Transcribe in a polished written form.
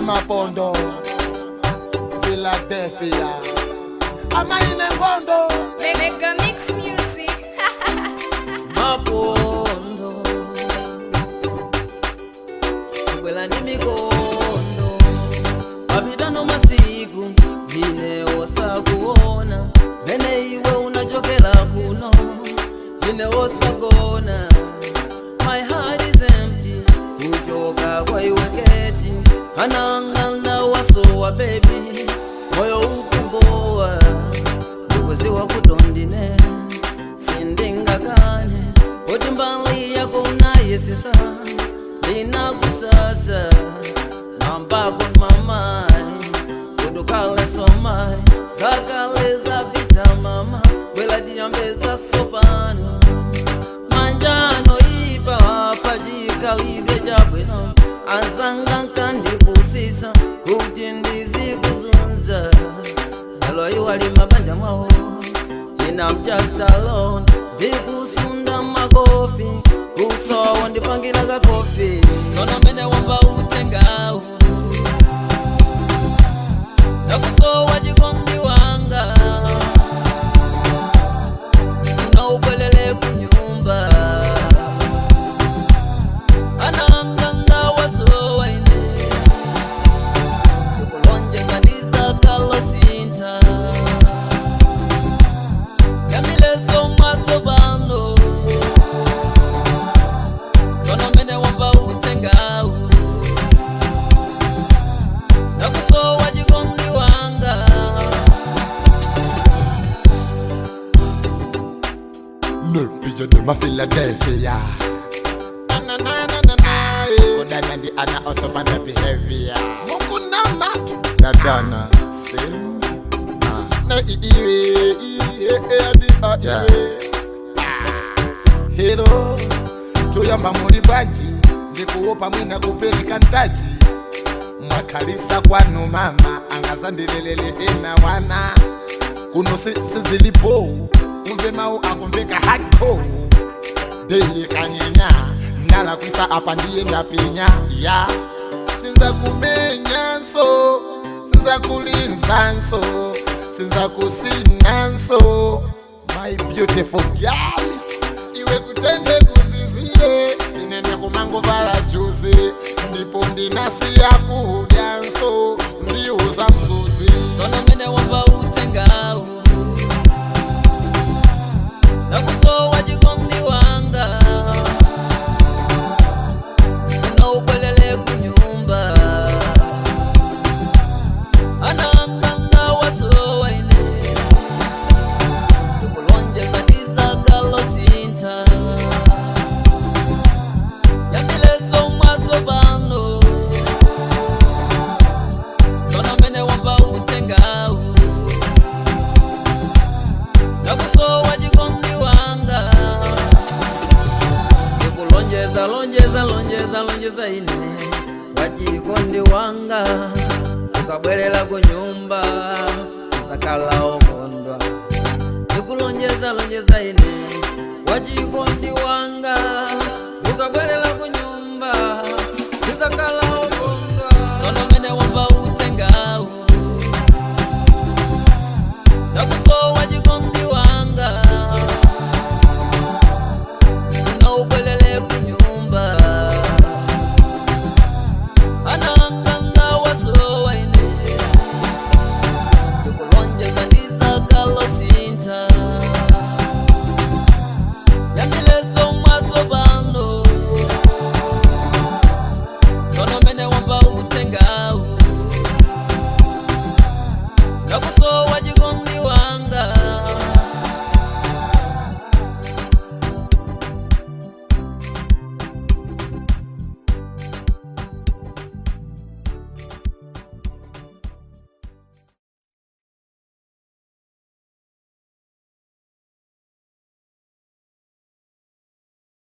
Mapondo, Philadelphia. Amaine Ngondo. Mega Mix Music. Mapondo Kwela ndi mikondo mapitano masiku ine wosakuona mene iwe unachokera kuno ine wosagona. My heart is empty kuchoka kwa iwe keti anang'ana wasowa baby moyo ukumbowa ndikuziwa futondine sindingakane kuti mbali yako unayesesa ndinakusasa nambako mamai kutukale somai zakale zapita mama bwela tiyambeza sopano manjano ipa pachikalidwe chabwino anzanga nkandipusisa kuti ndizikuzunza alo iwali mabanja mwawo. And I'm just alone ndikusunda makofi kusowa ndipangira kakofi sono mene wamba utengawu nakusowa chikondi wanga unaubwelele kunyumba ananganga wasowa ine ndikulonjezaniza kalosinta yamileso maso bano sono mene wamba utengawu nakusowa chikondi wanga. No, pigeon ma Philadelphia. Na na na na na na. Kodana ndi ana also banda behavior. Mukunama. Na dana. Sing. Na i i i e e d a yeah. Hello. Toyamba muli bwanji ndikuopa mwina kupereka ntaji mwakhalisa kwanu mama angazandilelele ena wana kuno sizilipo umve mawu akumveka hardcore daily kanyenya ndalakwisa apa ndiye ndapinya ya sinza kumenyanso sinza kulinzanso sinza kusinanso my beautiful girl iwe kutende kuzizile inene kumangovala juzi ndipo ndinasiya kudyanso ndiuza mzuzi. Sono mene wamba utengawu nakusowa chikondi wanga unaubwelele kunyumba ananganga wasowa ine ndikulonjeza ndizakalosinta yamileso maso pano sono mene wamba utengawu nakusowa chikondi wanga ndikulonjeza lonjeza lonjeza lonjeza ine wachikondi wanga ukabwerera kunyumba usakala okondwa ndikulonjeza lonjeza ine wachikondi wanga ukabwerera.